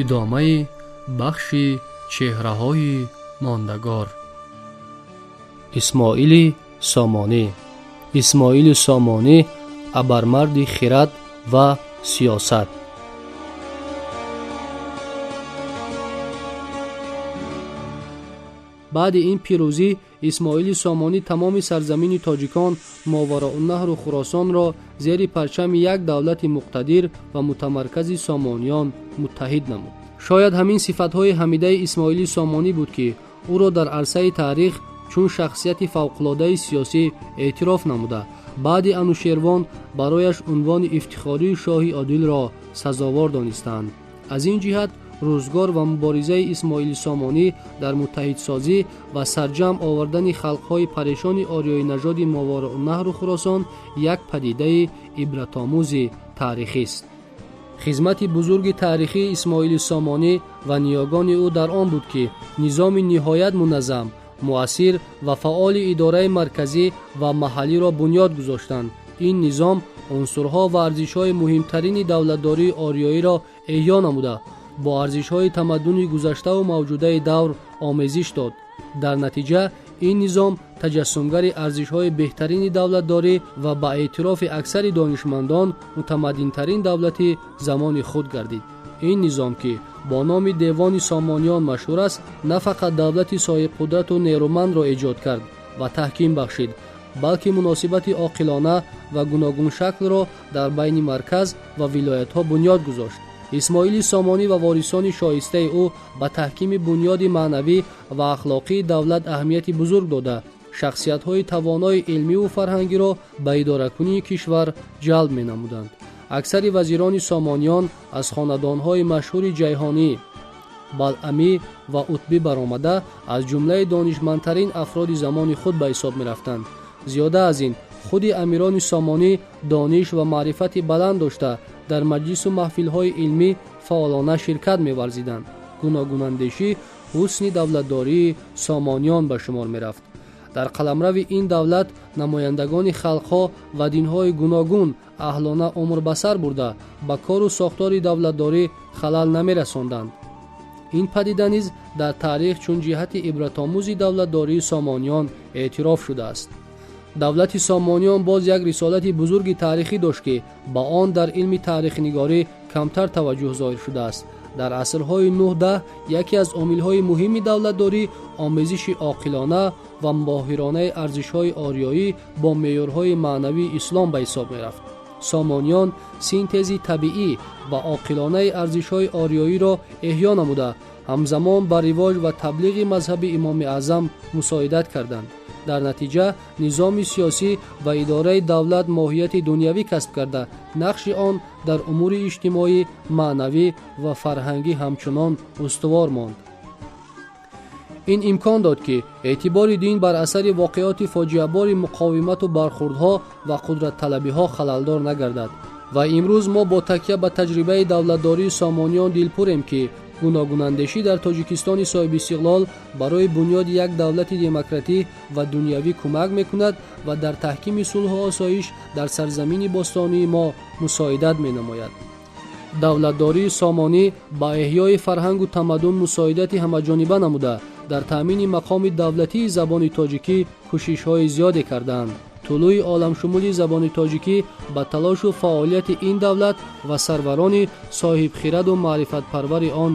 Идомаи бахши чеҳраҳои мондагор. Исмоили Сомонӣ. Исмоили Сомонӣ, абармарди хирад ва сиёсат. Баъди ин пирӯзӣ Исмоили Сомонӣ тамоми сарзамини тоҷикон, Мовароуннаҳру Хуросонро зери парчами як давлати муқтадир ва мутамаркази Сомониён муттаҳид намуд. Шояд ҳамин сифатҳои ҳамидаи Исмоили Сомонӣ буд, ки ӯро дар арсаи таърих чун шахсияти фавқулодаи сиёсӣ эътироф намуда, баъди Анушервон барояш унвони ифтихории шоҳи одилро сазовор донистанд. Аз ин ҷиҳат рӯзгор ва муборизаи Исмоили Сомонӣ дар муттаҳидсозӣ ва сарҷамъ овардани халқҳои парешони ориёинажоди Мовароуннаҳру Хуросон як падидаи ибратомӯзи таърихист. Хизмати бузурги таърихии Исмоили Сомонӣ ва ниёгони ӯ дар он буд, ки низоми ниҳоят муназзам, муассир ва фаъоли идораи марказӣ ва маҳаллиро бунёд гузоштанд. Ин низом унсурҳо ва арзишҳои муҳимтарини давлатдории ориёиро эҳё намуда, бо арзишҳои тамаддуни гузаштаву мавҷудаи давр омезиш дод. Дар натиҷа ин низом таҷассумгари арзишҳои беҳтарини давлатдорӣ ва ба эътирофи аксари донишмандон мутамаддинтарин давлати замони худ гардид. Ин низом, ки бо номи Девони Сомониён машҳур аст, на фақат давлати соҳибқудрату нерӯмандро эҷод кард ва таҳким бахшид, балки муносибати оқилона ва гуногуншаклро дар байни марказ ва вилоятҳо бунёд гузошт. Исмоили Сомонӣ ва ворисони шоистаи ӯ ба таҳкими бунёди маънавӣ ва ахлоқии давлат аҳамияти бузург дода, шахсиятҳои тавонои илмиву фарҳангиро ба идоракунии кишвар ҷалб менамуданд. Аксари вазирони Сомониён аз хонадонҳои машҳури Ҷайҳонӣ, Балъамӣ ва Утбӣ баромада, аз ҷумлаи донишмандтарин афроди замони худ ба ҳисоб мерафтанд. Зиёда аз ин, худи амирони Сомонӣ дониш ва маърифати баланд дошта, дар маҷлису маҳфилҳои илмӣ фаъолона ширкат меварзиданд. Гуногунандешӣ ҳусни давлатдории Сомониён ба шумор мерафт. Дар қаламрави ин давлат намояндагони халқҳо ва динҳои гуногун аҳлона умр ба сар бурда, ба кору сохтори давлатдорӣ халал намерасонданд. Ин падида низ дар таърих чун ҷиҳати ибратомӯзи давлатдории Сомониён эътироф шудааст. Давлати Сомониён боз як рисолати бузурги таърихӣ дошт, ки ба он дар илми таърихнигорӣ камтар таваҷҷӯҳ зоҳир шудааст. Дар асрҳои 9-10 яке аз омилҳои муҳими давлатдорӣ омезиши оқилона ва моҳиронаи арзишҳои ориёӣ бо меъёрҳои маънавии ислом ба ҳисоб мерафт. Сомониён синтези табиӣ ва оқилонаи арзишҳои ориёиро эҳё намуда, ҳамзамон ба ривоҷ ва таблиғи мазҳаби Имоми Аъзам мусоидат карданд. Дар натиҷа низоми сиёсӣ ва идораи давлат моҳияти дунявӣ касб карда, нақши он дар умури иҷтимоӣ, маънавӣ ва фарҳангӣ ҳамчунон устувор монд. Ин имкон дод, ки эътибори дин бар асари воқеоти фоҷиабори муқовимату бархурдҳо ва қудратталабиҳо халалдор нагардад. Ва имрӯз мо бо такя ба таҷрибаи давлатдории Сомониён дилпурем, ки гуногунандешӣ дар Тоҷикистони соҳибистиқлол барои бунёди як давлати демократӣ ва дунявӣ кӯмак мекунад ва дар таҳкими сулҳу осоиш дар сарзамини бостонии мо мусоидат менамояд. Давлатдории Сомонӣ ба эҳёи фарҳангу тамаддун мусоидати ҳамаҷониба намуда, дар таъмини мақоми давлатии забони тоҷикӣ кӯшишҳои зиёде кардаанд. Тулӯи оламшумули забони тоҷикӣ ба талошу фаъолияти ин давлат ва сарварони соҳибхираду маърифатпарвари он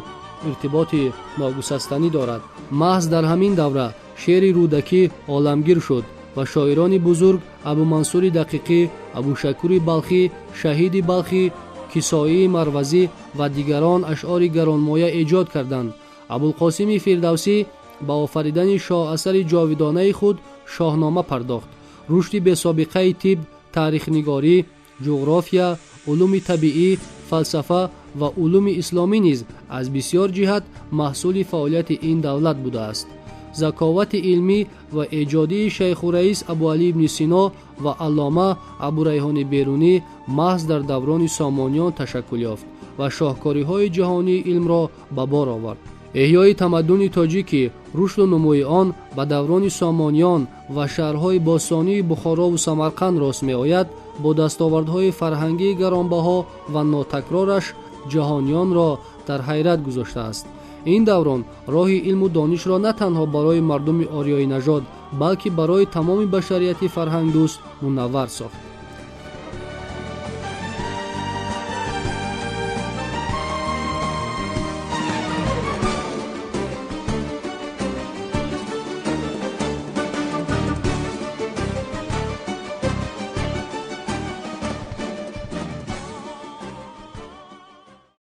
иртиботи ногусастанӣ дорад. Маҳз дар ҳамин давра шеъри Рӯдакӣ оламгир шуд ва шоирони бузург Абумансури Дақиқӣ, Абушакури Балхӣ, Шаҳиди Балхӣ, Кисоии Марвазӣ ва дигарон ашъори гаронмоя эҷод карданд. Абулқосими Фирдавсӣ ба офаридани шоҳасари ҷовидонаи худ, Шоҳнома, пардохт. Рушди бесобиқаи тиб, таърихнигорӣ, ҷуғрофия, улуми табиӣ, фалсафа ва улуми исломӣ низ аз бисёр ҷиҳат маҳсули фаъолияти ин давлат будааст. Заковати илмӣ ва эҷодии Шайхураис Абуалӣ ибни Сино ва Аллома Абурайҳони Берунӣ маҳз дар даврони Сомониён ташаккул ёфт ва шоҳкориҳои ҷаҳонии илмро ба бор овард. Эҳёи тамаддуни тоҷикӣ, рушду нумӯи он ба даврони Сомониён ва шаҳрҳои бостонии Бухорову Самарқанд рост меояд. Бо дастовардҳои фарҳангии гаронбаҳо ва нотакрораш Ҷаҳониёнро дар ҳайрат гузоштааст. Ин даврон роҳи илму донишро на танҳо барои мардуми ориёинажод, балки барои тамоми башарияти фарҳангдӯст мунаввар сохт.